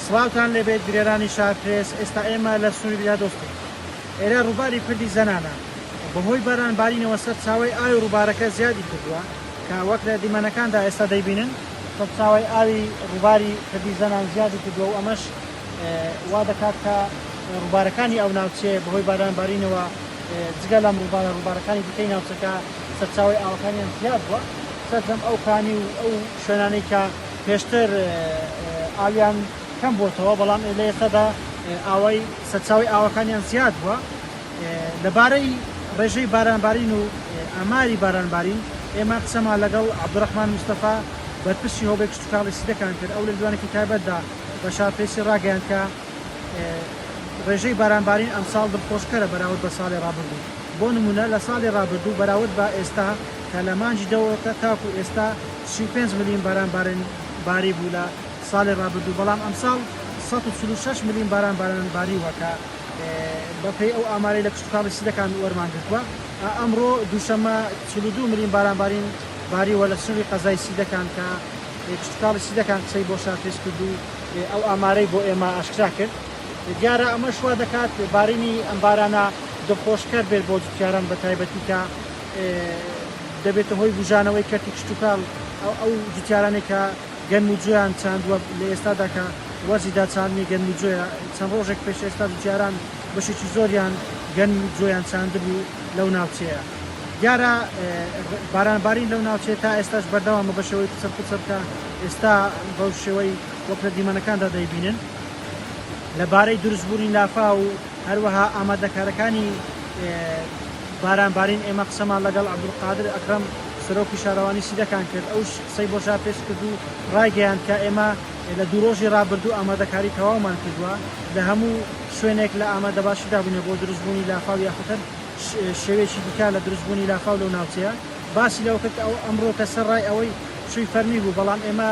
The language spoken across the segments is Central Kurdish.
سڵاوتان لێبێت برێرانی شار پرێس ئێستا ئێمە لە سنووری برادۆستین ئێرە ڕووباری پردی زەنانە بەهۆی باران بارینەوە سەرچاوەی ئاوی ڕووبارەکە زیادی کردووە کە وەک لە دیمەنەکاندا ئێستا دەیبینن سەرچاوەی ئاوی ڕووباری پردی زەنان زیادی کردووە و ئەمەش وا دەکات کە ڕووبارەکانی ئەو ناوچەیە بەهۆی باران بارینەوە جگە لەم ڕووبارە ڕووبارەکانی دیکەی ناوچەکە سەرچاوەی ئاوەکانیان زیاد بووە سەرجەم ئەو کانی و ئەو شوێنانەی کە پێشتر ئاویان کەم بۆتەوە بەڵام لە ئێستادا ئاوای سەرچاوەی ئاوەکانیان زیاد بووە. لەبارەی ڕێژەی بارانبارین و ئاماری بارانبارین ئێمە قسەمان لەگەڵ عەبدولڕەحمان مستەفا بەرپرسی هۆبەی کشتوکاڵی سیدەکان کرد، ئەو لە لێدوانێکی تایبەتدا بە شارپرێسی ڕاگەیاند کە ڕێژەی بارانبارین ئەمساڵ دڵخۆشکەرە بەراورد بە ساڵی ڕابردوو، بۆ نموونە لە ساڵی ڕابردوو بەراورد بە ئێستا کە لە مانگی دەوەکە تاکوو ئێستا 35 ملیم باران بارین باری بوو لە ساڵی ڕابردوو بەڵام ئەمساڵ 146 ملیم باران باران باریوە کە بەپێی ئەو ئامارەی لە کشتوکاڵی سیدەکان وەرمان گرتووە ئەمڕۆ دووشەممە 42 ملیم باران بارین باریوە لە سنووری قەزای سیدەکان کە کشتوکاڵی سیدەکان قسەی بۆ شارپرێس کرد و ئەو ئامارەی بۆ ئێمە ئاشکرا کرد. دیارە ئەمەش وا دەکات بارینی ئەم بارانە دڵخۆشکەر بێت بۆ جوتیاران بە تایبەتی کە دەبێتە هۆی بوژانەوەی کەرتی کشتوکاڵ ئەو جوتیارانەی کە گەنم و جۆیان چاندووە لە ئێستادا کە وەرزی داچاندنی گەنم و جۆیە چەند ڕۆژێک پێش ئێستا جوتیاران بەشێکی زۆریان گەنم و جۆیان چاندبوو لەو ناوچەیە دیارە باران بارین لەو ناوچەیە تا ئێستاش بەردەوامە بە شێوەی پچڕ پچڕ کە ئێستا بەو شێوەی وەک لە دیمەنەکاندا دەیبینن. لەبارەی دروستبوونی لافاو و هەروەها ئامادەکارەکانی باران بارین ئێمە قسەمان لەگەڵ عەبدولقادر ئەکرەم سەرۆکی شارەوانی سیدەکان کرد، ئەوش قسەی بۆ شارپرێس کرد و ڕایگەیاند کە ئێمە لە دوو ڕۆژی ڕابردوو ئامادەکاری تەواومان کردووە، لە هەموو شوێنێک لە ئامادەباشیدا بووینە بۆ دروستبوونی لافاو یاخود هەر شێوەیەکی دیکە لە دروستبوونی لافاو لەو ناوچەیە. باسی لەوە کرد کە ئەو ئەمڕۆ کە سەرڕای ئەوەی پشووی فەرمی بوو، بەڵام ئێمە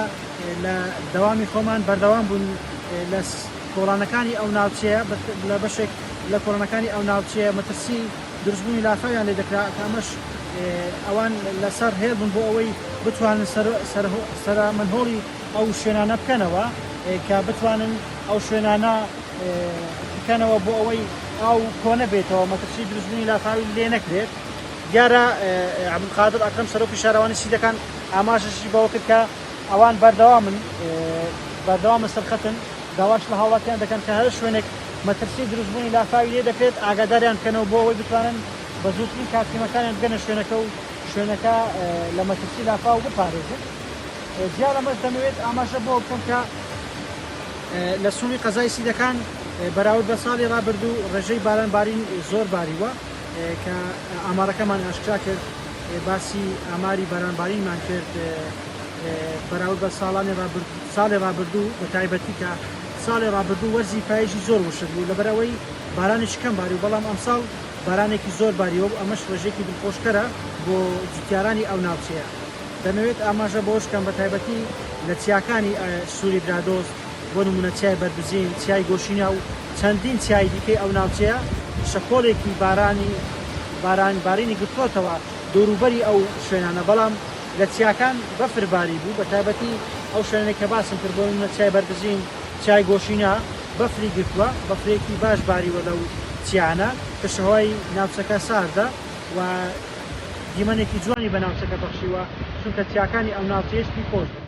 لە دەوامی خۆمان بەردەوام بووین لە کۆڵانەکانی ئەو ناوچەیە، لە بەشێک لە کۆڵانەکانی ئەو ناوچەیە مەترسی دروستبوونی لافاویان لێ دەکرا کە ئەمەش ئەوان لەسەر هێڵ بوون بۆ ئەوەی بتوانن سەرەمەنهۆڵی ئەو شوێنانە بکەنەوە کە بتوانن ئەو شوێنانە بکەنەوە بۆ ئەوەی ئاو کۆنەبێتەوە مەترسی دروستبوونی لافاوی لێ نەکرێت. دیارە عەبدولقادر ئەکرەم سەرۆکی شارەوانی سیدەکان ئاماژەشی بەوە کرد کە ئەوان بەردەوامن بەردەوامە سەرخەتن داواش لە هاوڵاتیان دەکەن کە هەر شوێنێک مەترسی دروستبوونی لافاوی لێ دەکرێت ئاگاداریان بکەنەوە بۆ ئەوەی بتوانن بە زووترین کات تیمەکانیان بگەنە شوێنەکە و شوێنەکە لە مەترسی لافاو بپارێزن. جیا لەمەش دەمەوێت ئاماژە بۆ بکەم کە لە سنووری قەزای سیدەکان بەراورد بە ساڵی ڕابردوو ڕێژەی باران بارین زۆر باریوە کە ئامارەکەمان ئاشکرا کرد باسی ئاماری بارانبارینمان کرد بەراورد بە ساڵانی ساڵی ڕابردوو بە تایبەتی کە ساڵی ڕابردوو وەرزی پاییزی زۆر وشک بوو لەبەرئەوەی بارانێکی کەم باری و بەڵام ئەمساڵ بارانێکی زۆر باریوە و ئەمەش ڕێژەیەکی دڵخۆشکەرە بۆ جوتیارانی ئەو ناوچەیە. دەمەوێت ئاماژە بەوەش بکەم بە تایبەتی لە چیاکانی سوری برادۆست بۆ نموونە چیای بەربزین، چیای گۆشینا و چەندین چیای دیکەی ئەو ناوچەیە شەپۆلێکی بارانی باران بارینی گرتووەتەوە دەوروبەری ئەو شوێنانە بەڵام لە چیاکان بەفر باری بوو بە تایبەتی ئەو شوێنانەی کە باسم کرد بۆ نموونە چیای بەربزین، چیای گۆشینا بەفری گرتووە بەفرێکی باش باریوە لەو چیانە کەشوهەوای ناوچەکە ساردە و دیمەنێکی جوانی بە ناوچەکە بەخشیوە چونکە چیاکانی ئەو ناوچەیەش پیپۆش بوون.